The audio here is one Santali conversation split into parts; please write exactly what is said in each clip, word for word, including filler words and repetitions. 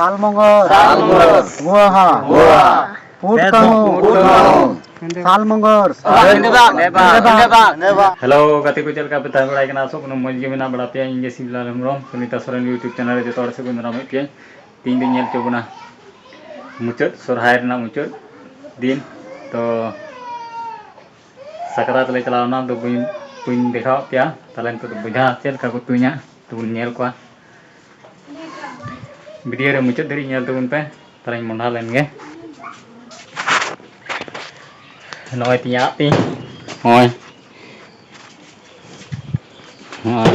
ᱥᱟᱞ ᱢᱚᱝᱜᱚᱨ᱾ ᱥᱟᱞ ᱢᱚᱝᱜᱚᱨ᱾ ᱜᱩᱣᱟᱦᱟ᱾ ᱜᱩᱣᱟᱦᱟ᱾ ᱯᱩᱴ ᱠᱟᱹᱦᱩ᱾ ᱯᱩᱴ ᱠᱟᱹᱦᱩ᱾ ᱥᱟᱞ ᱢᱚᱝᱜᱚᱨ᱾ ᱦᱮᱞᱳ, ᱜᱟᱛᱮ ᱠᱚ ᱪᱮᱫ ᱞᱮᱠᱟ ᱯᱮ ᱛᱟᱦᱮᱸ ᱵᱟᱲᱟᱭ ᱠᱟᱱᱟ? ᱟᱥᱚᱜ ᱠᱟᱱᱟ ᱢᱚᱡᱽ ᱜᱮ ᱢᱮᱱᱟᱜ ᱵᱟᱲᱟ ᱯᱮᱭᱟ᱾ ᱤᱧ ᱜᱮ ᱥᱤᱵᱞᱟᱞ ᱦᱮᱢᱵᱨᱚᱢ, ᱥᱩᱱᱤᱛᱟ ᱥᱚᱨᱮᱱ YouTube ᱪᱮᱱᱮᱞ ᱨᱮ ᱡᱚᱛᱚ ᱦᱚᱲ ᱥᱟᱹᱜᱩᱱ ᱫᱟᱨᱟᱢ ᱦᱮᱡ ᱯᱮᱭᱟ᱾ ᱛᱮᱦᱮᱧ ᱫᱚᱧ ᱧᱮᱞ ᱦᱚᱪᱚ ᱵᱚᱱᱟ ᱢᱩᱪᱟᱹᱫ, ᱥᱚᱨᱦᱟᱭ ᱨᱮᱱᱟᱜ ᱢᱩᱪᱟᱹᱫ ᱫᱤᱱ᱾ ᱛᱚ, ᱥᱟᱠᱨᱟᱛ ᱞᱮ ᱪᱟᱞᱟᱣ ᱮᱱᱟ, ᱫᱚ ᱵᱟᱹᱧ, ᱵᱟᱹᱧ ᱫᱮᱠᱷᱟᱣᱟᱫ ᱯᱮᱭᱟ᱾ ᱛᱟᱦᱞᱮ ᱱᱤᱛᱚᱜ ᱫᱚ ᱵᱚᱡᱷᱟ ᱪᱮᱫ ᱞᱮᱠᱟ ᱠᱚ ᱛᱩᱧᱟ, ᱛᱚᱵᱚᱱ ᱧᱮᱞ ᱠᱚᱣᱟ᱾ ᱵᱷᱤᱰᱤᱭᱳ ᱨᱮ ᱢᱩᱪᱟᱹᱫ ᱫᱷᱟᱹᱨᱤᱡ ᱧᱮᱞ ᱛᱟᱵᱚᱱ ᱯᱮ᱾ ᱛᱟᱦᱞᱮᱧ ᱢᱚᱸᱰᱷᱟ ᱞᱮᱱ ᱜᱮ᱾ ᱱᱚᱜᱼᱚᱭ ᱛᱤᱧ ᱟᱲᱟᱜ ᱛᱤᱧ, ᱱᱚᱜᱼᱚᱭ᱾ ᱦᱚᱸ᱾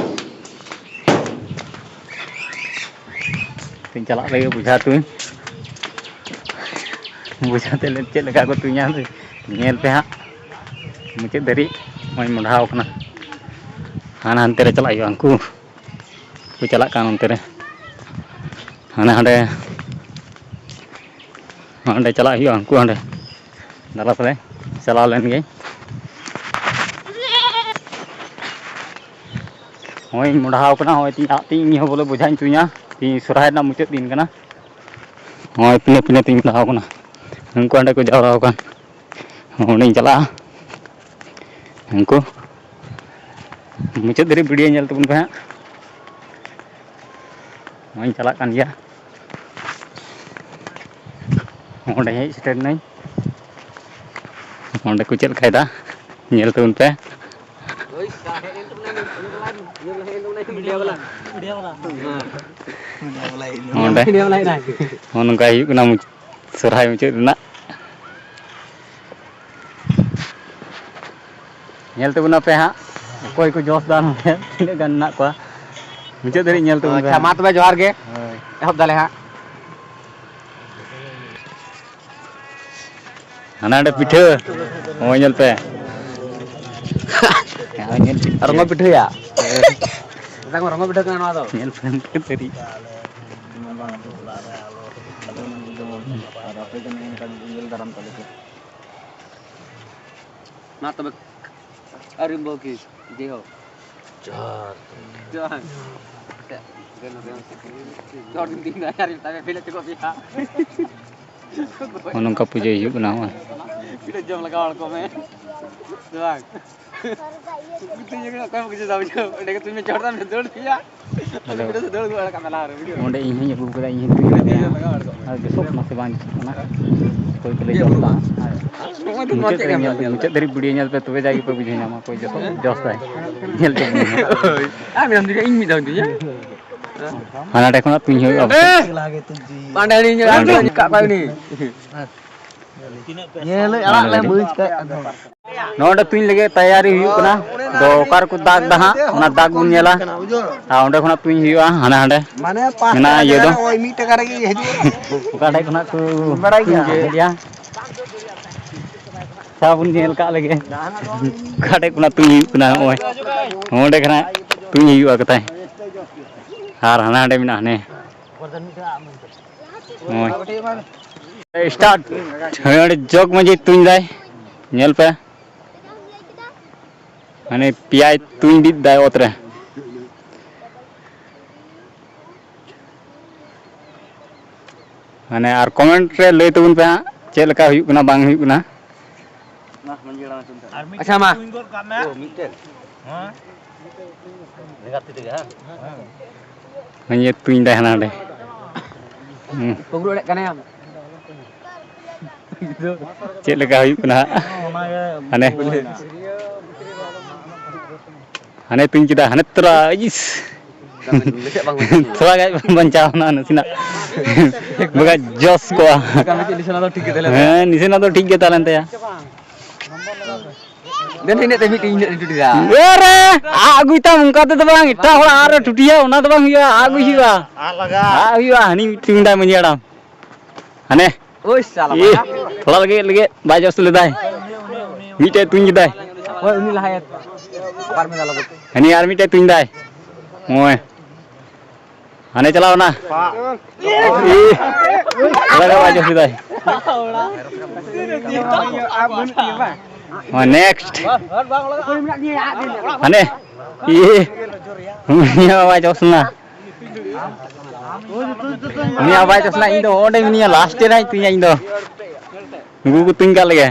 ᱛᱤᱧ ᱪᱟᱞᱟᱜ ᱞᱟᱹᱜᱤᱫ ᱵᱚᱡᱷᱟ ᱛᱩᱧ᱾ ᱵᱚᱡᱷᱟ ᱛᱮ ᱪᱮᱫ ᱞᱮᱠᱟ ᱠᱚ ᱛᱩᱧᱟ, ᱧᱮᱞ ᱯᱮ ᱦᱟᱸᱜ ᱢᱩᱪᱟᱹᱫ ᱫᱷᱟᱹᱨᱤᱡ᱾ ᱱᱚᱜᱼᱚᱭ ᱢᱚᱸᱰᱷᱟᱣ ᱠᱟᱱᱟ, ᱦᱟᱱᱟ ᱦᱟᱱᱛᱮ ᱨᱮ ᱪᱟᱞᱟᱜ ᱦᱩᱭᱩᱜᱼᱟ᱾ ᱩᱱᱠᱩ ᱠᱚ ᱪᱟᱞᱟᱜ ᱠᱟᱱ ᱚᱱᱛᱮ ᱨᱮ, ᱦᱟᱱᱮ ᱦᱟᱸᱰᱮ᱾ ᱦᱟᱸᱰᱮ ᱪᱟᱞᱟᱜ ᱦᱩᱭᱩᱜᱼᱟ, ᱩᱱᱠᱩ ᱦᱟᱸᱰᱮ ᱫᱟᱞᱟᱥ ᱨᱮ ᱪᱟᱞᱟᱣ ᱞᱮᱱ ᱜᱮ᱾ ᱦᱚᱸᱜᱼᱚᱭ ᱤᱧ ᱢᱚᱰᱦᱟᱣ ᱠᱟᱱᱟ, ᱦᱚᱸᱜᱼᱚᱭ ᱛᱤᱧ ᱟᱜ ᱛᱤᱧ, ᱤᱧ ᱦᱚᱸ ᱵᱚᱞᱮ ᱵᱚᱡᱷᱟᱧ ᱛᱩᱧᱟ᱾ ᱛᱤᱦᱤᱧ ᱥᱚᱨᱦᱟᱭ ᱨᱮᱱᱟᱜ ᱢᱩᱪᱟᱹᱫ ᱫᱤᱱ ᱠᱟᱱᱟ᱾ ᱦᱚᱸᱜᱼᱚᱭ ᱯᱤᱱᱮ ᱯᱤᱱᱮ ᱛᱤᱧ ᱢᱚᱰᱦᱟᱣ ᱠᱟᱱᱟ, ᱩᱱᱠᱩ ᱦᱟᱸᱰᱮ ᱠᱚ ᱡᱟᱣᱨᱟ ᱟᱠᱟᱱ᱾ ᱚᱸᱰᱮᱧ ᱪᱟᱞᱟᱜᱼᱟ, ᱩᱱᱠᱩ ᱢᱩᱪᱟᱹᱫ ᱫᱷᱟᱹᱨᱤᱡ ᱵᱷᱤᱰᱤᱭᱳ ᱧᱮᱞ ᱛᱟᱵᱚᱱ ᱯᱮ ᱦᱟᱸᱜ᱾ ᱱᱚᱜᱼᱚᱭ ᱤᱧ ᱪᱟᱞᱟᱜ ᱠᱟᱱ ᱜᱮᱭᱟ᱾ ᱚᱸᱰᱮ ᱦᱮᱡ ᱥᱮᱴᱮᱨ ᱱᱟᱹᱧ᱾ ᱚᱸᱰᱮ ᱠᱚ ᱪᱮᱫ ᱞᱮᱠᱟᱭᱮᱫᱟ, ᱧᱮᱞ ᱛᱟᱵᱚᱱ ᱯᱮ᱾ ᱚᱸᱰᱮ ᱱᱚᱜᱼᱚ ᱱᱚᱝᱠᱟ ᱦᱩᱭᱩᱜ ᱠᱟᱱᱟ ᱢᱩᱪ-, ᱥᱚᱨᱦᱟᱭ ᱢᱩᱪᱟᱹᱫ ᱨᱮᱱᱟᱜ᱾ ᱧᱮᱞ ᱛᱟᱵᱚᱱᱟᱯᱮ ᱦᱟᱸᱜ, ᱚᱠᱚᱭ ᱠᱚ ᱡᱚᱥ ᱫᱟ ᱱᱚᱰᱮ, ᱛᱤᱱᱟᱹᱜ ᱜᱟᱱ ᱢᱮᱱᱟᱜ ᱠᱚᱣᱟ᱾ ᱢᱩᱪᱟᱹᱫ ᱫᱷᱟᱹᱨᱤᱡ ᱧᱮᱞ ᱛᱟᱵᱚᱱ ᱯᱮ ᱟᱪᱪᱷᱟ, ᱦᱟᱸᱜ᱾ ᱢᱟ ᱛᱚᱵᱮ ᱡᱚᱦᱟᱨ ᱜᱮ᱾ ᱦᱳᱭ᱾ ᱮᱦᱚᱵ ᱫᱟᱞᱮ ᱦᱟᱸᱜ᱾ ᱦᱟᱱᱟ ᱦᱟᱸᱰᱮ ᱯᱤᱴᱷᱟᱹ, ᱦᱳᱭ ᱧᱮᱞ ᱯᱮ᱾ ᱦᱳᱭ ᱧᱮᱞ ᱯᱤᱴᱷᱟᱹ᱾ ᱨᱚᱝᱜᱚ ᱯᱤᱴᱷᱟᱹᱭᱟ᱾ ᱦᱳᱭ᱾ ᱢᱮᱛᱟ ᱠᱚ ᱨᱚᱝᱜᱚ ᱯᱤᱴᱷᱟᱹ ᱠᱟᱱᱟ ᱱᱚᱣᱟ ᱫᱚ᱾ ᱧᱮᱞ ᱯᱮ ᱢᱩᱪᱟᱹᱫ ᱫᱷᱟᱹᱨᱤᱡ᱾ ᱟᱨ ᱟᱯᱮ ᱫᱚ ᱱᱚᱝᱠᱟ ᱧᱮᱞ ᱫᱟᱨᱟᱢ ᱛᱟᱞᱮ ᱯᱮ᱾ ᱢᱟ ᱛᱚᱵᱮ, ᱟᱹᱣᱨᱤ ᱵᱚᱦᱚ ᱠᱤ, ᱡᱮ ᱦᱳ᱾ ᱡᱚᱦᱟᱨ᱾ ᱡᱚᱦᱟᱨ᱾ ᱱᱚᱜᱼᱚ ᱱᱚᱝᱠᱟ ᱯᱩᱡᱟᱹ ᱦᱩᱭᱩᱜ ᱠᱟᱱᱟ, ᱦᱚᱸᱜᱼᱚᱭ᱾ ᱯᱤᱴᱷᱟᱹ ᱡᱚᱢ ᱞᱟᱜᱟᱣ ᱦᱚᱲ ᱠᱚ ᱢᱮ᱾ ᱥᱮ ᱵᱟᱝ? ᱚᱠᱚᱭ ᱵᱟᱠᱚ ᱵᱩᱡᱷᱟᱹᱣ ᱫᱟ, ᱵᱩᱡᱷᱟᱹᱣ? ᱚᱸᱰᱮ ᱜᱮ ᱛᱩᱧ ᱢᱮ, ᱪᱚᱴ ᱛᱟᱢ ᱫᱟᱹᱲ ᱯᱮᱭᱟ᱾ ᱟᱫᱚ ᱯᱤᱴᱷᱟᱹ ᱫᱚ ᱫᱟᱹᱲ ᱜᱚᱫ ᱠᱟᱜ ᱢᱮ ᱞᱟᱦᱟ ᱨᱮ, ᱵᱩᱡᱷᱟᱹᱣ? ᱚᱸᱰᱮ ᱤᱧ ᱦᱚᱸᱧ ᱟᱹᱜᱩ ᱠᱟᱫᱟ, ᱤᱧ ᱦᱚᱸᱧ ᱛᱩᱧ ᱠᱟᱫᱟ᱾ ᱟᱨ ᱵᱮᱥᱚᱜ ᱠᱟᱱᱟ ᱥᱮ ᱵᱟᱝ ᱡᱩᱛᱩᱜ ᱠᱟᱱᱟ? ᱚᱠᱚᱭ ᱠᱚᱞᱮ ᱡᱚᱥ ᱫᱟ᱾ ᱱᱚᱜᱼᱚᱭ ᱛᱚ ᱱᱚᱣᱟ ᱢᱩᱪᱟᱹᱫ ᱪᱮᱫ ᱫᱷᱟᱹᱨᱤᱡ ᱠᱟᱱ ᱧᱮᱞ ᱯᱮ, ᱧᱮᱞ ᱢᱩᱪᱟᱹᱫ ᱫᱷᱟᱹᱨᱤᱡ ᱵᱷᱤᱰᱤᱭᱳ ᱧᱮᱞ ᱯᱮ, ᱛᱚᱵᱮ ᱡᱟᱜᱮ ᱯᱮ ᱵᱩᱡᱷᱟᱹᱣ ᱧᱟᱢᱟ ᱚᱠᱚᱭ ᱡᱚᱥ, ᱡᱚᱥ ᱫᱟᱭ᱾ ᱧᱮᱞ ᱪᱚ ᱢᱮ᱾ ᱦᱳᱭ᱾ ᱟᱨ ᱢᱤᱫ ᱫᱷᱟᱣ ᱤᱧ ᱛᱩᱧᱟ᱾ ᱦᱟᱱᱟᱴᱷᱮ ᱠᱷᱚᱱᱟᱜ ᱛᱩᱧ ᱦᱩᱭᱩᱜᱼᱟ᱾ ᱯᱟᱸᱰᱮ ᱦᱟᱹᱲᱤᱧ ᱧᱮᱞ ᱠᱟᱜ ᱠᱚᱣᱟ ᱩᱱᱤ᱾ ᱧᱮᱞ ᱟᱲᱟᱜ ᱞᱮ ᱵᱩᱡᱽ ᱠᱟᱜ ᱠᱟᱱᱟ᱾ ᱱᱚᱰᱮ ᱛᱩᱧ ᱞᱟᱹᱜᱤᱫ ᱛᱮᱭᱟᱨᱤ ᱦᱩᱭᱩᱜ ᱠᱟᱱᱟ᱾ ᱟᱫᱚ ᱚᱠᱟ ᱨᱮᱠᱚ ᱫᱟᱜᱽ ᱫᱟ ᱦᱟᱸᱜ, ᱚᱱᱟ ᱫᱟᱜᱽ ᱵᱚᱱ ᱧᱮᱞᱟ᱾ ᱟᱨ ᱚᱸᱰᱮ ᱠᱷᱚᱱᱟᱜ ᱛᱩᱧ ᱦᱩᱭᱩᱜᱼᱟ ᱦᱟᱸᱰᱮ ᱦᱟᱸᱰᱮ᱾ ᱢᱟᱱᱮ ᱯᱟᱸᱪ ᱢᱮᱱᱟᱜᱼᱟ ᱴᱟᱠᱟ ᱤᱭᱟᱹ ᱫᱚ᱾ ᱡᱟᱭᱜᱟ ᱨᱮ ᱳᱭ ᱢᱤᱫ ᱴᱟᱠᱟ ᱨᱮᱜᱮ ᱦᱤᱡᱩᱜᱼᱟ᱾ ᱚᱠᱟ ᱴᱷᱮᱡ ᱠᱷᱚᱱᱟᱜ ᱠᱚ ᱵᱟᱲᱟᱭ ᱜᱮᱭᱟ᱾ ᱛᱩᱧ ᱦᱚᱪᱚᱭᱮᱫ ᱞᱮᱭᱟ᱾ ᱥᱟ ᱵᱚᱱ ᱧᱮᱞ ᱠᱟᱜ ᱞᱮᱜᱮ᱾ ᱚᱠᱟ ᱴᱷᱮᱡ ᱠᱷᱚᱱᱟᱜ ᱛᱩᱧ ᱦᱩᱭᱩᱜ ᱠᱟᱱᱟ, ᱱᱚᱜᱼᱚᱭ᱾ ᱱᱚᱸᱰᱮ ᱠᱷᱚᱱᱟᱜ ᱛᱩᱧ ᱦᱩᱭᱩᱜᱼᱟ ᱠᱟᱛᱷᱟᱭ᱾ ᱟᱨ ᱦᱟᱱᱟ ᱦᱟᱸᱰᱮ ᱢᱮᱱᱟᱜᱼᱟ, ᱦᱟᱱᱮ᱾ ᱱᱚᱜᱼᱚᱭ᱾ ᱥᱴᱟᱨᱴ᱾ ᱦᱟᱹᱱᱤ ᱡᱚᱜᱽ ᱢᱟᱹᱡᱷᱤ ᱛᱩᱧ ᱫᱟᱭ᱾ ᱧᱮᱞ ᱯᱮ᱾ ᱢᱟᱱᱮ ᱯᱮᱭᱟᱭ ᱛᱩᱧ ᱵᱤᱫ ᱫᱟᱭ ᱚᱛ ᱨᱮ᱾ ᱢᱟᱱᱮ ᱟᱨ ᱠᱚᱢᱮᱱᱴ ᱨᱮ ᱞᱟᱹᱭ ᱛᱟᱵᱚᱱ ᱯᱮ ᱦᱟᱸᱜ, ᱪᱮᱫ ᱞᱮᱠᱟ ᱦᱩᱭᱩᱜ ᱠᱟᱱᱟ, ᱵᱟᱝ ᱦᱩᱭᱩᱜ ᱠᱟᱱᱟ᱾ ᱟᱪᱪᱷᱟ, ᱢᱟ᱾ ᱚ, ᱢᱤᱫᱴᱮᱱ? ᱦᱮᱸ᱾ ᱵᱷᱮᱜᱟᱨ ᱛᱤ ᱛᱮᱜᱮ, ᱦᱮᱸ? ᱦᱮᱸ, ᱤᱭᱟᱹ ᱛᱩᱧ ᱫᱟᱭ ᱦᱟᱱᱟ ᱦᱟᱸᱰᱮ᱾ ᱦᱩᱸ᱾ ᱯᱟᱹᱜᱩᱨ ᱮᱱᱮᱡ ᱠᱟᱱᱟᱭᱟᱢ᱾ ᱪᱮᱫ ᱞᱮᱠᱟ ᱦᱩᱭᱩᱜ ᱠᱟᱱᱟ ᱦᱟᱸᱜ? ᱦᱟᱱᱮ᱾ ᱦᱟᱱᱮ ᱛᱩᱧ ᱠᱮᱫᱟ, ᱦᱟᱱᱮ ᱛᱚᱨᱟ, ᱤᱥ᱾ ᱛᱷᱚᱲᱟ ᱜᱟᱱ ᱵᱟᱧᱪᱟᱣ ᱮᱱᱟ ᱱᱟᱥᱮᱱᱟᱜ᱾ ᱵᱟᱠᱷᱟᱡ ᱡᱚᱥ ᱠᱚᱜᱼᱟ᱾ ᱱᱟᱥᱮᱱᱟᱜ ᱫᱚ ᱴᱷᱤᱠ ᱜᱮ ᱛᱟᱦᱮᱸ ᱞᱮᱱ ᱛᱟᱭᱟ᱾ ᱫᱮᱱ ᱤᱱᱟᱹᱜ ᱛᱮ ᱢᱤᱫᱴᱤᱡ ᱤᱧ ᱴᱩᱴᱤ ᱫᱟ᱾ ᱮ ᱨᱮ, ᱟᱜ ᱟᱹᱜᱩᱭ ᱛᱟᱢ, ᱚᱱᱠᱟ ᱛᱮᱫᱚ ᱵᱟᱝ, ᱮᱴᱟᱜ ᱦᱚᱲᱟᱜ ᱟᱜ ᱨᱮ ᱴᱩᱴᱤᱭᱟ, ᱚᱱᱟ ᱫᱚ ᱵᱟᱝ ᱦᱩᱭᱩᱜᱼᱟ, ᱟᱜ ᱟᱹᱜᱩᱭ ᱦᱩᱭᱩᱜᱼᱟ᱾ ᱟᱜ ᱞᱟᱜᱟ᱾ ᱟᱜ ᱦᱩᱭᱩᱜᱼᱟ, ᱦᱟᱹᱱᱤ ᱢᱤᱫᱴᱤᱡ ᱢᱮᱱᱫᱟᱭ ᱢᱟᱹᱡᱷᱤ ᱦᱟᱲᱟᱢ᱾ ᱦᱟᱱᱮ, ᱳᱭ ᱥᱟᱞᱟ ᱤ, ᱵᱟᱝᱟ᱾ ᱛᱷᱚᱲᱟ ᱞᱟᱹᱜᱤᱫ, ᱞᱟᱹᱜᱤᱫ ᱵᱟᱭ ᱡᱚᱥ ᱞᱮᱫᱟᱭ᱾ ᱢᱤᱫᱴᱮᱡ ᱛᱩᱧ ᱠᱮᱫᱟᱭ᱾ ᱦᱳᱭ, ᱩᱱᱤ ᱞᱟᱦᱟᱭᱮᱱ᱾ ᱵᱟᱨ ᱢᱮᱫᱟ ᱞᱟᱹᱜᱤᱫ᱾ ᱦᱟᱹᱱᱤ ᱟᱨ ᱢᱤᱫᱴᱮᱡ ᱛᱩᱧ ᱫᱟᱭ᱾ ᱱᱚᱜᱼᱚᱭ᱾ ᱦᱟᱱᱮ ᱪᱟᱞᱟᱣ ᱮᱱᱟ᱾ ᱤ, ᱛᱷᱚᱲᱟ ᱜᱟᱱ ᱵᱟᱭ ᱡᱚᱥ ᱞᱮᱫᱟᱭ᱾ ᱱᱚᱜᱼᱚᱭ, ᱱᱮᱠᱥᱴ᱾ ᱦᱟᱱᱮ᱾ ᱤ, ᱩᱱᱤ ᱦᱚᱸ ᱵᱟᱭ ᱡᱚᱥ ᱞᱮᱱᱟ᱾ ᱩᱱᱤᱭᱟᱜ ᱵᱟᱭ ᱪᱟᱥ ᱞᱮᱱᱟ, ᱤᱧ ᱫᱚ ᱚᱸᱰᱮ ᱢᱤᱱᱟᱹᱧᱟ, ᱞᱟᱥᱴ ᱨᱮ ᱦᱟᱸᱜ ᱛᱩᱧᱟ ᱤᱧ ᱫᱚ᱾ ᱱᱩᱠᱩ ᱠᱚ ᱛᱩᱧ ᱠᱟᱜ ᱞᱮᱜᱮ᱾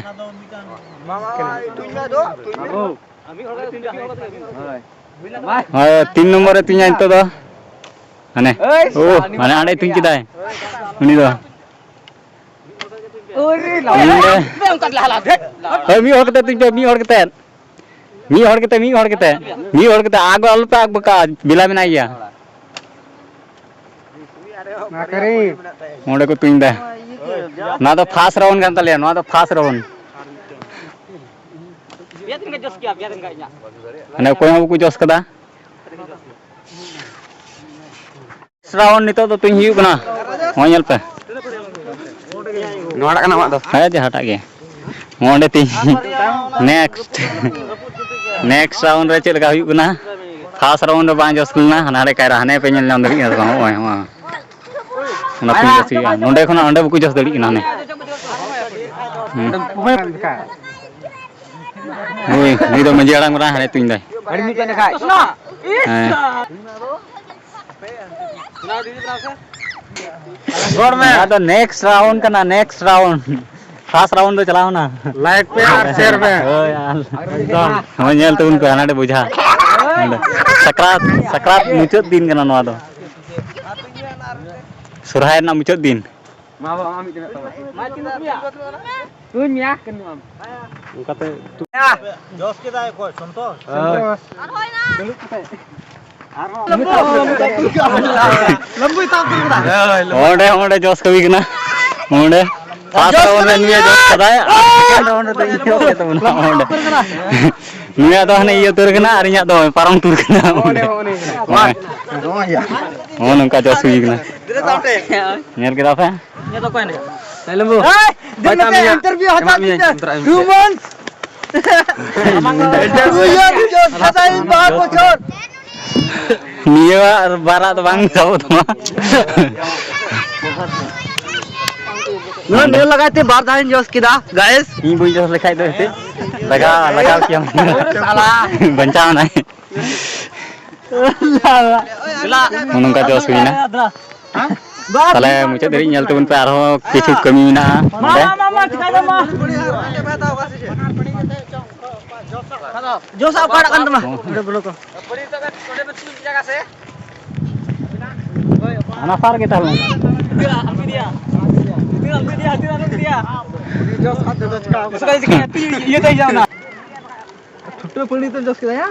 ᱦᱳᱭ, ᱛᱤᱱ ᱱᱚᱢᱵᱚᱨ ᱨᱮ ᱛᱩᱧᱟᱭ ᱱᱤᱛᱚᱜ ᱫᱚ᱾ ᱦᱟᱱᱮ, ᱳ, ᱦᱟᱱᱮ ᱦᱟᱸᱰᱮ ᱛᱩᱧ ᱠᱮᱫᱟᱭ ᱩᱱᱤ ᱫᱚ᱾ ᱱᱚᱰᱮ᱾ ᱦᱳᱭ, ᱢᱤᱫ ᱦᱚᱲ ᱠᱟᱛᱮ ᱛᱩᱧ ᱯᱮ, ᱢᱤᱫ ᱦᱚᱲ ᱠᱟᱛᱮ᱾ ᱢᱤᱫ ᱦᱚᱲ ᱠᱟᱛᱮ, ᱢᱤᱫ ᱦᱚᱲ ᱠᱟᱛᱮ᱾ ᱢᱤᱫ ᱦᱚᱲ ᱠᱟᱛᱮ ᱟᱜᱚ ᱟᱞᱚ ᱯᱮ ᱟᱜ ᱵᱟᱠᱟ, ᱵᱮᱞᱟ ᱢᱮᱱᱟᱭ ᱜᱮᱭᱟ᱾ ᱚᱸᱰᱮ ᱠᱚ ᱛᱩᱧ ᱫᱟ᱾ ᱱᱚᱣᱟ ᱫᱚ ᱯᱷᱟᱥᱴ ᱨᱟᱣᱩᱱᱰ ᱠᱟᱱ ᱛᱟᱞᱮᱭᱟ, ᱱᱚᱣᱟ ᱫᱚ ᱯᱷᱟᱥᱴ ᱨᱟᱣᱩᱱᱰ᱾ ᱢᱟᱱᱮ ᱚᱠᱚᱭ ᱦᱚᱸ ᱵᱟᱠᱚ ᱡᱚᱥ ᱠᱟᱫᱟ᱾ ᱨᱟᱣᱩᱱᱰ ᱱᱤᱛᱚᱜ ᱫᱚ ᱛᱩᱧ ᱦᱩᱭᱩᱜ ᱠᱟᱱᱟ᱾ ᱱᱚᱜᱼᱚᱭ ᱧᱮᱞ ᱯᱮ᱾ ᱱᱚᱣᱟᱴᱟᱜ ᱠᱟᱱᱟ ᱟᱢᱟᱜ ᱫᱚ? ᱦᱮᱸ, ᱡᱟᱦᱟᱸᱴᱟᱜ ᱜᱮ᱾ ᱱᱚᱰᱮ ᱛᱤᱧ ᱱᱮᱠᱥᱴ, ᱱᱮᱠᱥᱴ ᱨᱟᱣᱩᱱᱰ ᱨᱮ ᱪᱮᱫ ᱞᱮᱠᱟ ᱦᱩᱭᱩᱜ ᱠᱟᱱᱟ? ᱯᱷᱟᱥᱴ ᱨᱟᱣᱩᱱᱰ ᱨᱮ ᱵᱟᱝ ᱡᱚᱥ ᱞᱮᱱᱟ, ᱦᱟᱱᱟ ᱦᱟᱸᱰᱮ ᱠᱟᱭᱨᱟ, ᱦᱟᱱᱮ ᱯᱮ ᱧᱮᱞ ᱧᱟᱢ ᱫᱟᱲᱮᱭᱟᱜ ᱠᱟᱱᱟ ᱥᱮ ᱵᱟᱝ? ᱱᱚᱜᱼᱚᱭ, ᱦᱚᱸᱜᱼᱚᱭ᱾ ᱚᱱᱟ ᱛᱤᱧ ᱡᱚᱥ ᱦᱩᱭᱩᱜᱼᱟ᱾ ᱱᱚᱸᱰᱮ ᱠᱷᱚᱱᱟᱜ ᱚᱸᱰᱮ ᱵᱟᱠᱚ ᱡᱚᱥ ᱫᱟᱲᱮᱭᱟᱜ ᱠᱟᱱᱟ ᱦᱟᱱᱮ᱾ ᱦᱩᱸ᱾ ᱦᱳᱭ, ᱱᱩᱭ ᱫᱚ ᱢᱟᱹᱡᱷᱤ ᱦᱟᱲᱟᱢ ᱠᱟᱱᱟᱭ, ᱦᱟᱱᱮ ᱛᱩᱧ ᱫᱟᱭ᱾ ᱦᱮᱸ᱾ ᱨᱚᱲ ᱢᱮ᱾ ᱱᱚᱣᱟ ᱫᱚ ᱱᱮᱠᱥᱴ ᱨᱟᱣᱩᱱᱰ ᱠᱟᱱᱟ, ᱱᱮᱠᱥᱴ ᱨᱟᱣᱩᱱᱰ᱾ ᱯᱷᱟᱥᱴ ᱨᱟᱣᱩᱱᱰ ᱫᱚ ᱪᱟᱞᱟᱣ ᱮᱱᱟ᱾ ᱞᱟᱭᱤᱠ ᱯᱮ ᱟᱨ ᱥᱮᱭᱟᱨ ᱯᱮ᱾ ᱦᱳᱭ, ᱟᱨ ᱮᱠᱫᱚᱢ᱾ ᱦᱳᱭ, ᱧᱮᱞ ᱛᱟᱵᱚᱱ ᱯᱮ, ᱦᱟᱱᱟ ᱱᱟᱰᱮ ᱵᱚᱡᱷᱟ᱾ ᱱᱚᱰᱮ᱾ ᱥᱟᱠᱨᱟᱛ, ᱥᱟᱠᱨᱟᱛ ᱢᱩᱪᱟᱹᱫ ᱫᱤᱱ ᱠᱟᱱᱟ ᱱᱚᱣᱟ ᱫᱚ᱾ ᱥᱚᱨᱦᱟᱭ ᱨᱮᱱᱟᱜ ᱢᱩᱪᱟᱹᱫ ᱫᱤᱱ᱾ ᱢᱟ ᱵᱟᱵᱟ, ᱟᱢ ᱢᱤᱫᱴᱮᱱ ᱢᱮᱫ ᱛᱟᱢᱟ᱾ ᱛᱩᱧ ᱢᱮᱭᱟ᱾ ᱚᱱᱠᱟᱛᱮ ᱡᱚᱥ ᱠᱮᱫᱟᱭ ᱚᱠᱚᱭ? ᱥᱚᱱᱛᱳᱥ? ᱦᱳᱭ᱾ ᱚᱸᱰᱮ, ᱚᱸᱰᱮ ᱡᱚᱥ ᱠᱟᱹᱢᱤ ᱠᱟᱱᱟ᱾ ᱚᱸᱰᱮ ᱯᱷᱟᱥᱴ ᱨᱟᱣᱩᱱᱰ ᱨᱮ ᱱᱩᱭᱮ ᱡᱚᱥ ᱠᱟᱫᱟᱭ, ᱟᱨ ᱥᱮᱠᱮᱱᱰ ᱨᱟᱣᱩᱱᱰ ᱨᱮᱫᱚ ᱤᱧ ᱡᱚᱥ ᱠᱮᱫ ᱛᱟᱵᱚᱱᱟ᱾ ᱚᱸᱰᱮ ᱱᱩᱭᱟᱜ ᱫᱚ ᱦᱟᱱᱮ ᱤᱭᱟᱹ ᱩᱛᱟᱹᱨ ᱠᱟᱱᱟ ᱟᱨ ᱤᱧᱟᱹᱜ ᱫᱚ ᱯᱟᱨᱚᱢ ᱩᱛᱟᱹᱨ ᱠᱟᱱᱟ᱾ ᱚᱸᱰᱮ, ᱚᱸᱰᱮ᱾ ᱱᱚᱜᱼᱚ ᱱᱚᱝᱠᱟ ᱡᱚᱥ ᱦᱩᱭ ᱠᱟᱱᱟ᱾ ᱧᱮᱞ ᱠᱮᱫᱟ ᱯᱮ? ᱤᱧᱟᱹᱜ ᱫᱚ ᱚᱠᱚᱭ ᱢᱮᱱᱟᱜᱼᱟ? ᱞᱮᱢᱵᱩ᱾ ᱮᱭ, ᱫᱮᱱ ᱚᱠᱚᱭ ᱢᱮᱛᱮ ᱢᱮᱱᱟᱜᱼᱟ? ᱤᱱᱴᱟᱨᱵᱷᱤᱭᱩ ᱦᱟᱛᱟᱣ ᱮᱢᱟᱜ ᱢᱮᱭᱟᱹᱧ, ᱫᱤᱱ ᱛᱮ᱾ ᱤᱱᱴᱟᱨᱵᱷᱤᱭᱩ᱾ Two months᱾ ᱤᱱᱴᱟᱨᱵᱷᱤᱭᱩ ᱦᱟᱛᱟᱣ ᱤᱧ ᱵᱟᱨ ᱵᱚᱪᱷᱚᱨ᱾ ᱱᱤᱭᱟᱹ ᱵᱟᱨ ᱵᱟᱨᱟᱜ ᱫᱚ ᱵᱟᱝ ᱥᱟᱵᱚᱜ ᱛᱟᱢᱟ᱾ ᱱᱚᱣᱟ ᱱᱤᱭᱟᱹ ᱞᱟᱜᱟᱭ ᱛᱮ ᱵᱟᱨ ᱫᱷᱟᱣ ᱤᱧ ᱡᱚᱥ ᱠᱮᱫᱟ, guys᱾ ᱤᱧ ᱵᱟᱹᱧ ᱡᱚᱥ ᱞᱮᱠᱷᱟᱡ ᱫᱚ ᱦᱮᱸᱥᱮ ᱞᱟᱜᱟᱣ, ᱞᱟᱜᱟᱣ ᱠᱮᱭᱟᱢ᱾ ᱥᱟᱞᱟ᱾ ᱵᱟᱧᱪᱟᱣ ᱮᱱᱟᱭ᱾ ᱱᱚᱜᱼᱚ ᱱᱚᱝᱠᱟ ᱡᱚᱥ ᱦᱩᱭᱱᱟ᱾ ᱛᱟᱦᱞᱮ ᱢᱩᱪᱟᱹᱫ ᱫᱷᱟᱹᱨᱤᱡ ᱧᱮᱞ ᱛᱟᱵᱚᱱ ᱯᱮ, ᱟᱨᱦᱚᱸ ᱠᱤᱪᱷᱩ ᱠᱟᱹᱢᱤ ᱢᱮᱱᱟᱜᱼᱟ ᱱᱚᱰᱮ᱾ ᱢᱟ, ᱢᱟ, ᱢᱟ, ᱪᱤᱠᱟᱹᱭ ᱫᱟᱢ, ᱢᱟ᱾ ᱡᱚᱥ ᱚᱠᱟᱴᱟᱜ ᱠᱟᱱ ᱛᱟᱢᱟ? ᱚᱸᱰᱮ ᱵᱚᱞᱚ ᱠᱚ᱾ ᱦᱟᱱᱟ ᱥᱟᱨ ᱜᱮ ᱛᱟᱦᱞᱮ᱾ ᱤᱭᱟᱹ ᱛᱮ ᱡᱟᱣᱱᱟ᱾ ᱴᱷᱩᱴᱟᱹ ᱯᱟᱹᱲᱤ ᱛᱮᱢ ᱡᱚᱥ ᱠᱮᱫᱟ, ᱭᱟ?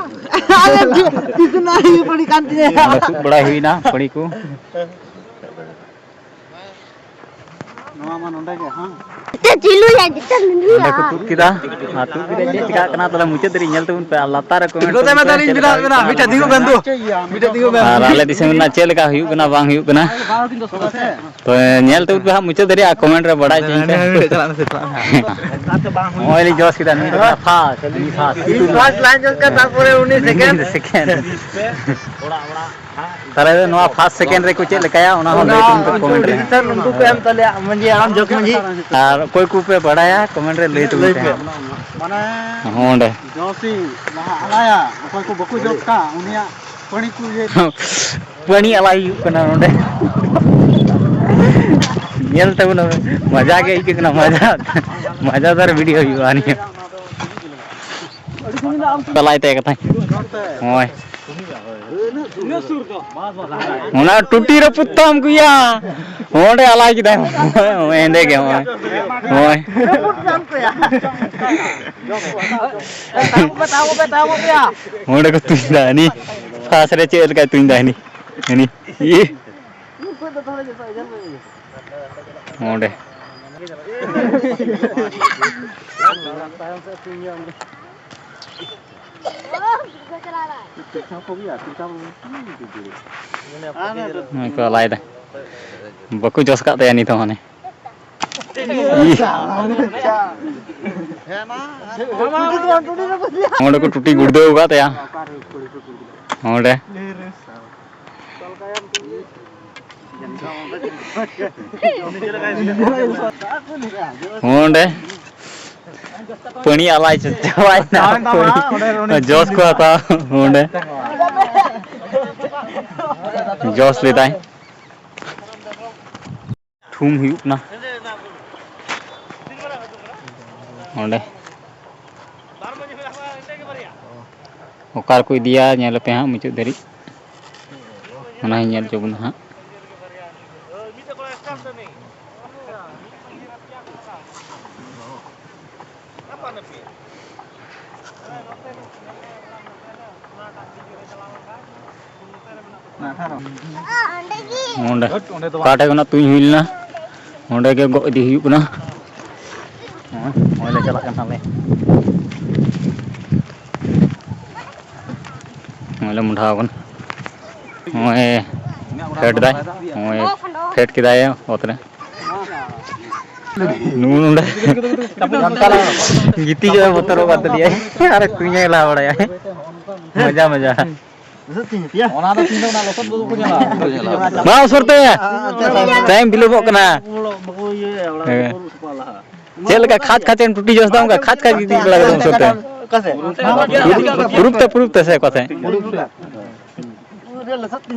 ᱟᱞᱮ ᱡᱚ-, ᱛᱤᱥ ᱱᱟ ᱤᱭᱟᱹ ᱯᱟᱹᱲᱤ ᱠᱟᱱ ᱛᱤᱧᱟ᱾ ᱱᱚᱰᱮ ᱛᱩᱫ ᱵᱟᱲᱟᱭ ᱦᱩᱭᱱᱟ ᱯᱟᱹᱲᱤ ᱠᱚ᱾ ᱱᱚᱣᱟ ᱢᱟ ᱱᱚᱰᱮ ᱜᱮ, ᱦᱮᱸ᱾ ᱪᱮᱫ ᱪᱤᱞᱩᱭᱟ, ᱡᱮᱛᱮ ᱱᱚᱰᱮ ᱠᱚ ᱛᱩᱫ ᱠᱮᱫᱟ᱾ ᱟᱨ ᱛᱩᱫ ᱠᱮᱫᱟ, ᱪᱮᱫ ᱪᱤᱠᱟᱹᱜ ᱠᱟᱱᱟ, ᱛᱟᱦᱞᱮ ᱢᱩᱪᱟᱹᱫ ᱫᱷᱟᱹᱨᱤᱡ ᱧᱮᱞ ᱛᱟᱵᱚᱱ ᱯᱮ᱾ ᱟᱨ ᱞᱟᱛᱟᱨ ᱨᱮ comment ᱛᱮ ᱢᱮᱛᱟ ᱞᱤᱧ ᱪᱮᱫ ᱞᱮᱠᱟ ᱵᱮᱱᱟ, ᱦᱩᱭᱩᱜ ᱠᱟᱱᱟ, ᱢᱤᱫᱴᱮᱡ ᱵᱟᱝ ᱛᱤᱸᱜᱩ ᱦᱩᱭᱩᱜ ᱵᱮᱱ ᱠᱟᱱᱟ᱾ ᱫᱩ, ᱢᱤᱫᱴᱮᱡ ᱛᱤᱸᱜᱩ ᱵᱮᱱ᱾ ᱟᱨ ᱟᱞᱮ ᱫᱤᱥᱚᱢ ᱨᱮᱱᱟᱜ ᱪᱮᱫ ᱞᱮᱠᱟ ᱦᱩᱭᱩᱜ ᱠᱟᱱᱟ, ᱵᱟᱝ ᱦᱩᱭᱩᱜ ᱠᱟᱱᱟ᱾ ᱛᱚ ᱧᱮᱞ ᱛᱟᱵᱚᱱ ᱯᱮ ᱦᱟᱸᱜ ᱢᱩᱪᱟᱹᱫ ᱫᱷᱟᱹᱨᱤᱡ, ᱟᱨ comment ᱨᱮ ᱵᱟᱲᱟᱭ ᱦᱚᱪᱚᱧ ᱯᱮ᱾ ᱱᱚᱜᱼᱚᱭ ᱞᱤᱧ ᱡᱚᱥ ᱠᱮᱫᱟ, ᱱᱩᱭ ᱫᱚ first, ᱩᱱᱤ first᱾ First line ᱡᱚᱥ ᱠᱮᱫᱟ, ᱛᱟᱨᱯᱚᱨᱮ ᱩᱱᱤ second᱾ Second᱾ ᱛᱟᱦᱞᱮ ᱱᱚᱣᱟ first second ᱨᱮᱠᱚ ᱪᱮᱫ ᱞᱮᱠᱟᱭᱟ, ᱚᱱᱟ ᱦᱚᱸ ᱞᱟᱹᱭ ᱛᱟᱵᱚᱱ ᱯᱮ comment ᱨᱮ᱾ Decision ᱩᱱᱠᱩ ᱠᱚ ᱮᱢ ᱛᱟᱞᱮᱭᱟ, ᱢᱟᱹᱡᱷᱤ ᱦᱟᱲᱟᱢ, ᱡᱚᱜᱽ ᱢᱟᱹᱡᱷᱤ᱾ ᱟᱨ ᱚᱠᱚᱭ ᱠᱚᱯᱮ ᱵᱟᱲᱟᱭᱟ, comment ᱨᱮ ᱞᱟᱹᱭ ᱛᱟᱵᱚᱱ ᱯᱮ᱾ ᱢᱟᱱᱮ ᱚᱸᱰᱮ᱾ ᱡᱚᱥᱤ ᱞᱟᱦᱟ ᱟᱞᱟᱭᱟ, ᱚᱠᱚᱭ ᱠᱚ ᱵᱟᱠᱚ ᱡᱚᱥ ᱠᱟᱜ, ᱩᱱᱤᱭᱟᱜ ᱯᱟᱹᱲᱤ ᱠᱚ ᱤᱭᱟᱹ᱾ ᱯᱟᱹᱲᱤ ᱟᱞᱟᱭ ᱦᱩᱭᱩᱜ ᱠᱟᱱᱟ ᱱᱚᱰᱮ᱾ ᱧᱮᱞ ᱛᱟᱵᱚᱱ ᱯᱮ, ᱢᱟᱡᱟ ᱜᱮ ᱟᱹᱭᱠᱟᱹᱜ ᱠᱟᱱᱟ, ᱢᱟᱡᱟ᱾ ᱢᱟᱡᱟᱫᱟᱨ video ᱦᱩᱭᱩᱜᱼᱟ ᱱᱤᱭᱟᱹ᱾ ᱟᱞᱟᱭ ᱛᱮ ᱠᱟᱛᱷᱟ᱾ ᱦᱳᱭ᱾ ᱚᱱᱟ ᱴᱩᱴᱤ ᱨᱟᱹᱯᱩᱫ ᱛᱟᱢ ᱜᱮᱭᱟ᱾ ᱚᱸᱰᱮ ᱟᱞᱟᱭ ᱠᱮᱫᱟᱭ᱾ ᱦᱳᱭ, ᱦᱮᱸᱫᱮ ᱜᱮ, ᱦᱳᱭ᱾ ᱦᱳᱭ᱾ ᱚᱸᱰᱮ ᱠᱚ ᱛᱩᱧ ᱫᱟ, ᱦᱟᱹᱱᱤ᱾ ᱯᱷᱟᱥ ᱨᱮ ᱪᱮᱫ ᱞᱮᱠᱟᱭ ᱛᱩᱧ ᱫᱟ, ᱦᱟᱹᱱᱤ᱾ ᱦᱟᱹᱱᱤ᱾ ᱤᱭᱟᱹ᱾ ᱚᱸᱰᱮ᱾ ᱱᱚᱜᱼᱚᱭ ᱠᱚ ᱞᱟᱭ ᱫᱟ᱾ ᱵᱟᱠᱚ ᱡᱚᱥ ᱠᱟᱜ ᱛᱟᱭᱟ ᱱᱤᱛ ᱦᱚᱸ ᱢᱟᱱᱮ᱾ ᱚᱸᱰᱮ ᱠᱚ ᱴᱩᱴᱤ ᱜᱩᱲᱫᱟᱹᱣ ᱟᱠᱟᱫ ᱛᱟᱭᱟ᱾ ᱚᱸᱰᱮ᱾ ᱚᱸᱰᱮ᱾ ᱯᱟᱹᱱᱤ ᱟᱞᱟᱭ ᱪᱟᱵᱟᱭᱮᱱᱟ᱾ ᱡᱚᱥ ᱠᱚ ᱦᱟᱛᱟᱣ ᱚᱸᱰᱮ᱾ ᱡᱚᱥ ᱞᱮᱫᱟᱭ᱾ ᱛᱷᱩᱢ ᱦᱩᱭᱩᱜ ᱠᱟᱱᱟ ᱚᱸᱰᱮ᱾ ᱚᱠᱟ ᱨᱮᱠᱚ ᱤᱫᱤᱭᱟ, ᱧᱮᱞ ᱟᱯᱮ ᱦᱟᱸᱜ ᱢᱩᱪᱟᱹᱫ ᱫᱷᱟᱹᱨᱤᱡ, ᱚᱱᱟ ᱦᱚᱸᱧ ᱧᱮᱞ ᱦᱚᱪᱚ ᱵᱚᱱᱟ ᱦᱟᱸᱜ᱾ ᱚᱸᱰᱮ ᱚᱠᱟ ᱴᱷᱮᱡ ᱠᱷᱚᱱᱟᱜ ᱛᱩᱧ ᱦᱩᱭ ᱞᱮᱱᱟ, ᱚᱸᱰᱮ ᱜᱮ ᱜᱚᱜ ᱤᱫᱤ ᱦᱩᱭᱩᱜ ᱠᱟᱱᱟ᱾ ᱱᱚᱜᱼᱚᱭ, ᱱᱚᱜᱼᱚᱭ ᱞᱮ ᱪᱟᱞᱟᱜ ᱠᱟᱱ ᱛᱟᱞᱮ᱾ ᱱᱚᱜᱼᱚᱭ ᱞᱮ ᱢᱚᱸᱰᱷᱟᱣ ᱠᱟᱱᱟ᱾ ᱱᱚᱜᱼᱚᱭ ᱯᱷᱮᱰ ᱫᱟᱭ, ᱱᱚᱜᱼᱚᱭ ᱯᱷᱮᱰ ᱠᱮᱫᱟᱭ ᱚᱛ ᱨᱮ᱾ ᱱᱩᱜᱼᱩ ᱱᱚᱰᱮ ᱜᱤᱛᱤᱡᱚᱜ ᱮ ᱵᱚᱛᱚᱨᱚᱜ ᱠᱟᱱ ᱛᱟᱞᱮᱭᱟᱭ᱾ ᱟᱨ ᱛᱩᱧᱮ ᱞᱟ ᱵᱟᱲᱟᱭᱟ᱾ ᱢᱚᱡᱟ, ᱢᱚᱡᱟ᱾ ᱚᱱᱟ ᱫᱚ ᱛᱤᱱ ᱫᱚ ᱚᱱᱟ ᱞᱚᱥᱚᱫ ᱫᱚ ᱵᱟᱠᱚ ᱧᱮᱞᱟ᱾ ᱢᱟ ᱩᱥᱩᱨ ᱛᱮ᱾ ᱴᱟᱭᱤᱢ ᱵᱤᱞᱚᱢᱚᱜ ᱠᱟᱱᱟ᱾ ᱵᱟᱠᱚ ᱤᱭᱟᱹᱭᱟ, ᱚᱲᱟᱜ ᱦᱮᱸ᱾ ᱠᱚ ᱥᱟᱯᱷᱟ ᱞᱟᱦᱟ᱾ ᱪᱮᱫ ᱞᱮᱠᱟ ᱠᱷᱟᱪ ᱠᱷᱟᱪ ᱮᱢ ᱴᱩᱴᱤ ᱡᱚᱥ ᱫᱟ, ᱚᱱᱠᱟ ᱠᱷᱟᱪ ᱠᱷᱟᱪ ᱜᱤᱛᱤᱡ ᱵᱟᱲᱟ ᱠᱟᱛᱮ ᱩᱥᱩᱨ ᱛᱮ᱾ ᱯᱩᱨᱩᱵ ᱛᱮ, ᱯᱩᱨᱩᱵ ᱛᱮ ᱥᱮ ᱚᱠᱟ ᱥᱮᱫ? ᱯᱩᱨᱩᱵ ᱛᱮ᱾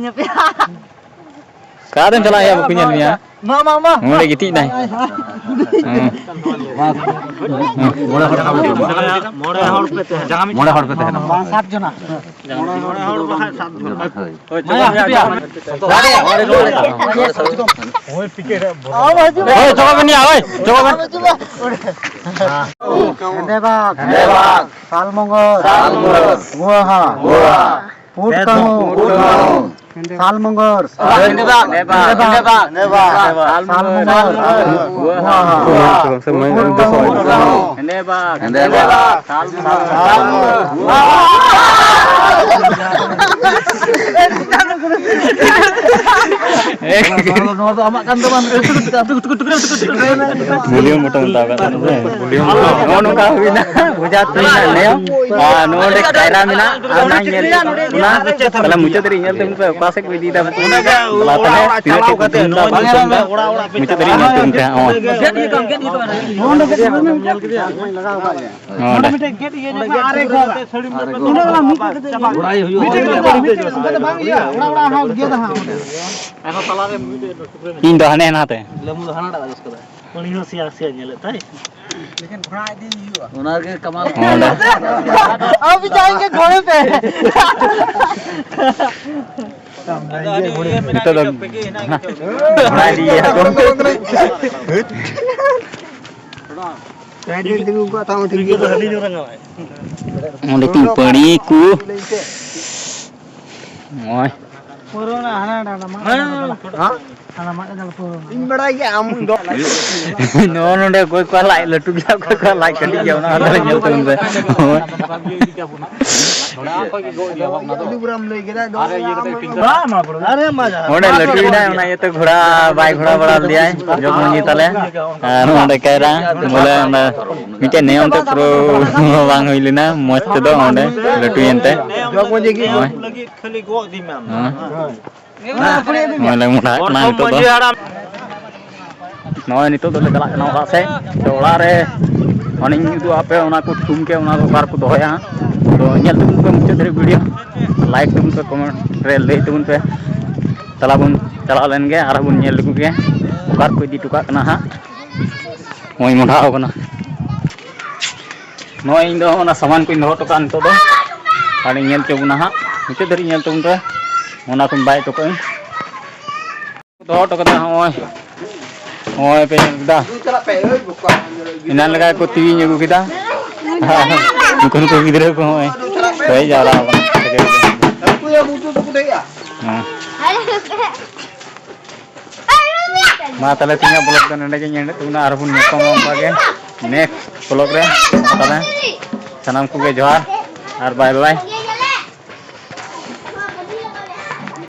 ᱚᱠᱟᱛᱮᱢ ᱪᱟᱞᱟᱜ ᱭᱟ, ᱵᱟᱠᱚ ᱧᱮᱞ ᱢᱮᱭᱟ᱾ ᱢᱟ, ᱢᱟ, ᱢᱟ᱾ ᱱᱚᱰᱮ ᱜᱤᱛᱤᱡ ᱱᱟᱭ᱾ ᱦᱮᱸ᱾ ᱢᱚᱬᱮ ᱦᱚᱲ ᱥᱟᱵ ᱦᱩᱭᱩᱜᱼᱟ᱾ ᱢᱚᱬᱮ ᱦᱚᱲ ᱯᱮ ᱛᱟᱦᱮᱱᱟ᱾ ᱢᱚᱬᱮ ᱦᱚᱲ ᱯᱮ ᱛᱟᱦᱮᱱᱟ᱾ ᱵᱟᱝ, ᱥᱟᱛ ᱡᱚᱱᱟ᱾ ᱦᱳᱭ᱾ ᱢᱚᱬᱮ ᱦᱚᱲ ᱵᱟᱠᱷᱟᱡ ᱥᱟᱛ ᱡᱚᱱᱟ᱾ ᱦᱳᱭ᱾ ᱦᱳᱭ, ᱪᱚᱞᱚ ᱵᱚᱭᱦᱟ᱾ ᱦᱳᱭ, ᱪᱚᱞᱚ ᱵᱮᱱ ᱭᱟ, ᱦᱳᱭ, ᱪᱚᱞᱚ ᱵᱮᱱ᱾ ᱦᱮᱸᱫᱮ ᱵᱟᱜᱽ᱾ ᱦᱮᱸᱫᱮ ᱵᱟᱜᱽ᱾ ᱥᱟᱞ ᱢᱚᱜᱚᱨ᱾ ᱥᱟᱞ ᱢᱚᱜᱚᱨ᱾ ᱜᱩᱣᱟᱦᱟ᱾ ᱜᱩᱣᱟᱦᱟ᱾ ᱯᱩᱸᱰ ᱠᱟᱹᱦᱩ᱾ ᱯᱩᱸᱰ ᱠᱟᱹᱦᱩ᱾ ᱥᱟᱞ ᱢᱚᱜᱚᱨ᱾ ᱦᱮᱸᱫᱮ ᱵᱟᱜᱽ᱾ ᱦᱮᱸᱫᱮ ᱵᱟᱜᱽ᱾ ᱥᱟᱞ ᱢᱚᱜᱚᱨ᱾ ᱜᱩᱣᱟᱦᱟ᱾ ᱯᱩᱸᱰ ᱠᱟᱹᱦᱩ᱾ ᱦᱮᱸᱫᱮ ᱵᱟᱜᱽ᱾ ᱦᱮᱸᱫᱮ ᱵᱟᱜᱽ᱾ ᱥᱟᱞ ᱢᱚᱜᱚᱨ᱾ ᱥᱟᱞ ᱢᱚᱜᱚᱨ᱾ ᱱᱚᱣᱟ ᱫᱚ, ᱱᱚᱣᱟ ᱫᱚ ᱟᱢᱟᱜ ᱠᱟᱱ ᱛᱟᱢᱟ᱾ ᱵᱷᱚᱞᱤᱭᱩᱢ ᱵᱚᱴᱚᱱ ᱢᱮᱛᱟᱣ ᱠᱟᱜ ᱠᱟᱱᱟ ᱥᱮ? ᱵᱷᱚᱞᱤᱭᱩᱢ᱾ ᱱᱚᱜᱼᱚ ᱱᱚᱝᱠᱟ ᱦᱩᱭᱱᱟ, ᱵᱚᱡᱷᱟ ᱛᱩᱧ ᱨᱮᱱᱟᱜ ᱱᱤᱭᱚᱢ᱾ ᱟᱨ ᱱᱚᱰᱮ ᱠᱟᱭᱨᱟ ᱢᱮᱱᱟᱜ, ᱟᱨ ᱚᱱᱟ ᱧᱮᱞ, ᱚᱱᱟ ᱛᱟᱦᱞᱮ ᱢᱩᱪᱟᱹᱫ ᱨᱮ ᱧᱮᱞ ᱛᱟᱵᱚᱱ ᱯᱮ, ᱚᱠᱟ ᱥᱮᱫ ᱠᱚ ᱤᱫᱤᱭᱮᱫᱟ ᱵᱟᱠᱚ ᱤᱫᱤᱭᱮᱫᱟ᱾ ᱫᱮᱞᱟ ᱛᱟᱦᱞᱮ ᱛᱤᱱᱟᱹᱜ ᱴᱷᱮᱡ ᱠᱚ ᱛᱩᱧ ᱮᱫᱟ, ᱵᱟᱠᱚ ᱛᱩᱧ ᱮᱫᱟ, ᱢᱩᱪᱟᱹᱫ ᱨᱮ ᱧᱮᱞ ᱛᱟᱵᱚᱱ ᱯᱮ᱾ ᱦᱚᱸᱜᱼᱚᱭ᱾ ᱱᱚᱰᱮ ᱢᱤᱫᱴᱮᱡ ᱜᱮᱫ ᱤᱭᱟᱹ ᱧᱚᱜ ᱢᱮ, ᱟᱨᱮ ᱜᱚᱜᱟ᱾ ᱚᱱᱟ ᱫᱚ ᱢᱤᱫᱴᱮᱡ ᱜᱮᱫ ᱤᱭᱟᱹ ᱧᱚᱜ ᱢᱮ, ᱟᱨᱮ ᱜᱚᱜᱟ᱾ ᱢᱤᱫᱴᱮᱡ ᱜᱮᱫ ᱤᱭᱟᱹ ᱧᱚᱜ ᱢᱮ, ᱚᱱᱠᱟ ᱫᱚ ᱵᱟᱝ ᱤᱭᱟᱹᱜᱼᱟ, ᱚᱲᱟᱜ ᱚᱲᱟᱜ ᱦᱚᱸ ᱜᱮᱫᱟ ᱦᱟᱸᱜ ᱚᱸᱰᱮ᱾ ᱤᱧ ᱫᱚ ᱦᱟᱱᱮ ᱦᱟᱱᱟᱛᱮ᱾ ᱞᱮᱵᱩ ᱫᱚ ᱦᱟᱱᱟᱴᱟᱜ ᱫᱟᱜ ᱠᱟᱫᱟ᱾ ᱩᱱᱤ ᱦᱚᱸ ᱥᱮᱭᱟ ᱥᱮᱭᱟ ᱧᱮᱞᱮᱫ ᱛᱟᱭ᱾ ᱞᱮᱠᱤᱱ ᱜᱷᱚᱲᱟ ᱤᱫᱤ ᱦᱩᱭᱩᱜᱼᱟ᱾ ᱚᱱᱟ ᱜᱮ ᱠᱟᱢᱟᱞ᱾ ᱚᱸᱰᱮ᱾ ᱟᱵ ᱡᱟᱭᱮᱸᱜᱮ ᱜᱷᱚᱲᱮ ᱯᱮ᱾ ᱟᱫᱚ ᱟᱹᱰᱤ ᱤᱭᱟᱹ ᱢᱮᱱᱟᱜ ᱱᱤᱛᱚᱜ ᱫᱚ ᱜᱮᱭᱟ, ᱯᱮᱜᱮ ᱦᱮᱱᱟᱜ ᱜᱮᱭᱟ᱾ ᱜᱷᱚᱲᱟ ᱤᱫᱤᱭᱮᱭᱟ ᱠᱚ᱾ ᱴᱷᱤᱠ ᱜᱮᱭᱟ᱾ ᱚᱸᱰᱮ ᱠᱤᱱ ᱯᱟᱹᱲᱤ ᱠᱚ᱾ ᱱᱚᱜᱼᱚᱭ᱾ ᱯᱩᱨᱟᱹ ᱦᱟᱱᱟ ᱰᱟᱸᱰᱟ ᱢᱟ᱾ ᱦᱮᱸ? ᱦᱟᱱᱟ ᱢᱟᱫ ᱰᱟᱸᱰᱟ ᱯᱩᱨᱟᱹ᱾ ᱤᱧ ᱵᱟᱲᱟᱭ ᱜᱮᱭᱟ, ᱟᱢ ᱫᱚ᱾ ᱱᱚᱜᱼᱚ ᱱᱚᱰᱮ ᱚᱠᱚᱭ ᱠᱚᱣᱟᱜ ᱞᱟᱡ ᱞᱟᱹᱴᱩ ᱜᱮᱭᱟ, ᱚᱠᱚᱭ ᱠᱚᱣᱟᱜ ᱞᱟᱡ ᱠᱟᱹᱴᱤᱡ ᱜᱮᱭᱟ, ᱚᱱᱟ ᱟᱞᱟᱝ ᱧᱮᱞ ᱛᱟᱵᱚᱱ ᱯᱮ᱾ ᱦᱳᱭ᱾ ᱟᱹᱰᱤ ᱵᱩᱨᱟᱢ ᱞᱟᱹᱭ ᱠᱮᱫᱟ, ᱫᱚ᱾ ᱟᱨᱮ ᱤᱭᱟᱹ ᱠᱟᱛᱮ ᱟᱹᱠᱷᱨᱤᱧ ᱠᱟᱜ᱾ ᱟᱨᱮ ᱢᱟ ᱡᱟᱦᱟᱸ᱾ ᱚᱸᱰᱮ ᱞᱟᱹᱴᱩᱭᱮᱱᱟᱭ, ᱚᱱᱟ ᱤᱭᱟᱹᱛᱮ ᱜᱷᱚᱲᱟ ᱵᱟᱭ ᱜᱷᱚᱲᱟ ᱵᱟᱲᱟ ᱞᱮᱫᱮᱭᱟᱭ, ᱡᱚᱜᱽ ᱢᱟᱹᱡᱷᱤ ᱛᱟᱞᱮ᱾ ᱟᱨ ᱱᱚᱰᱮ ᱠᱟᱭᱨᱟ, ᱵᱚᱞᱮ ᱚᱸᱰᱮ ᱢᱤᱫᱴᱮᱡ ᱱᱤᱭᱚᱢ ᱛᱮ ᱯᱩᱨᱟᱹ ᱵᱟᱝ ᱦᱩᱭ ᱞᱮᱱᱟ ᱢᱚᱡᱽ ᱛᱮᱫᱚ, ᱚᱸᱰᱮ ᱞᱟᱹᱴᱩᱭᱮᱱ ᱛᱮ᱾ ᱡᱚᱜᱽ ᱢᱟᱹᱡᱷᱤ ᱜᱮ ᱱᱚᱜᱼᱚᱭ᱾ ᱞᱟᱹᱜᱤᱫ ᱠᱷᱟᱹᱞᱤ ᱜᱚᱜ ᱤᱫᱤ ᱢᱮ ᱟᱢ ᱫᱚ᱾ ᱦᱮᱸ᱾ ᱦᱮᱸ᱾ ᱱᱚᱜᱼᱚᱭ ᱞᱮ ᱢᱚᱸᱰᱷᱟᱜ ᱠᱟᱱᱟ ᱱᱤᱛᱚᱜ ᱫᱚ᱾ ᱱᱚᱜᱼᱚᱭ ᱱᱤᱛᱚᱜ ᱫᱚᱞᱮ ᱪᱟᱞᱟᱜ ᱠᱟᱱᱟ ᱚᱲᱟᱜ ᱥᱮᱫ᱾ ᱛᱚ, ᱚᱲᱟᱜ ᱨᱮ ᱚᱱᱮᱧ ᱩᱫᱩᱜ ᱟᱯᱮ, ᱚᱱᱟ ᱠᱚ ᱛᱷᱩᱢ ᱠᱮ, ᱚᱱᱟ ᱫᱚ ᱚᱠᱟ ᱨᱮᱠᱚ ᱫᱚᱦᱚᱭᱟ ᱦᱟᱸᱜ᱾ ᱛᱚ, ᱧᱮᱞ ᱛᱟᱵᱚᱱ ᱯᱮ ᱢᱩᱪᱟᱹᱫ ᱫᱷᱟᱹᱨᱤᱡ video, like ᱛᱟᱵᱚᱱ ᱯᱮ, comment ᱨᱮ ᱞᱟᱹᱭ ᱛᱟᱵᱚᱱ ᱯᱮ᱾ ᱛᱟᱞᱟ ᱵᱚᱱ ᱪᱟᱞᱟᱣ ᱞᱮᱱ ᱜᱮ, ᱟᱨᱦᱚᱸ ᱵᱚᱱ ᱧᱮᱞ ᱞᱮᱠᱚ ᱜᱮ ᱚᱠᱟ ᱨᱮᱠᱚ ᱤᱫᱤ ᱦᱚᱴᱚ ᱠᱟᱜ ᱠᱟᱱᱟ ᱦᱟᱸᱜ᱾ ᱱᱚᱜᱼᱚᱭ ᱢᱚᱸᱰᱷᱟᱣ ᱠᱟᱱᱟ᱾ ᱱᱚᱜᱼᱚᱭ ᱤᱧ ᱫᱚ ᱚᱱᱟ ᱥᱟᱢᱟᱱ ᱠᱚᱧ ᱫᱚᱦᱚ ᱦᱚᱴᱚ ᱠᱟᱜᱼᱟ ᱱᱤᱛᱚᱜ ᱫᱚ᱾ ᱟᱨᱤᱧ ᱧᱮᱞ ᱦᱚᱪᱚ ᱵᱚᱱᱟ ᱦᱟᱸᱜ᱾ ᱢᱩᱪᱟᱹᱫ ᱫᱷᱟᱹᱨᱤᱡ ᱧᱮᱞ ᱛᱟᱵᱚᱱ ᱯᱮ᱾ ᱚᱱᱟ ᱠᱚᱧ ᱵᱟᱭ ᱦᱚᱴᱚ ᱠᱟᱜᱼᱟᱹᱧ᱾ ᱫᱚᱦᱚ ᱦᱚᱴᱚ ᱠᱟᱫᱟ ᱱᱚᱜᱼᱚᱭ᱾ ᱱᱚᱜᱼᱚᱭ ᱯᱮ ᱧᱮᱞ ᱠᱮᱫᱟ᱾ ᱮᱱᱟᱱ ᱞᱮᱠᱟ ᱠᱚ ᱛᱤᱣᱤᱧ ᱟᱹᱜᱩ ᱠᱮᱫᱟ᱾ ᱱᱩᱠᱩ ᱱᱩᱠᱩ ᱜᱤᱫᱽᱨᱟᱹ ᱠᱚ ᱱᱚᱜᱼᱚᱭ ᱠᱚ ᱦᱮᱡ ᱡᱟᱣᱨᱟ ᱟᱠᱟᱱᱟ᱾ ᱦᱮᱸ᱾ ᱢᱟ ᱛᱟᱦᱞᱮ ᱛᱮᱦᱮᱧᱟᱜ vlog ᱫᱚ ᱱᱚᱰᱮ ᱜᱤᱧ ᱮᱱᱰᱮᱫ ᱛᱟᱵᱚᱱᱟ, ᱟᱨᱦᱚᱸ ᱵᱚᱱ ᱧᱟᱯᱟᱢᱟ ᱚᱱᱠᱟ ᱜᱮ next vlog ᱨᱮ᱾ ᱢᱟ ᱛᱟᱦᱞᱮ ᱥᱟᱱᱟᱢ ᱠᱚᱜᱮ ᱡᱚᱦᱟᱨ ᱟᱨ bye bye᱾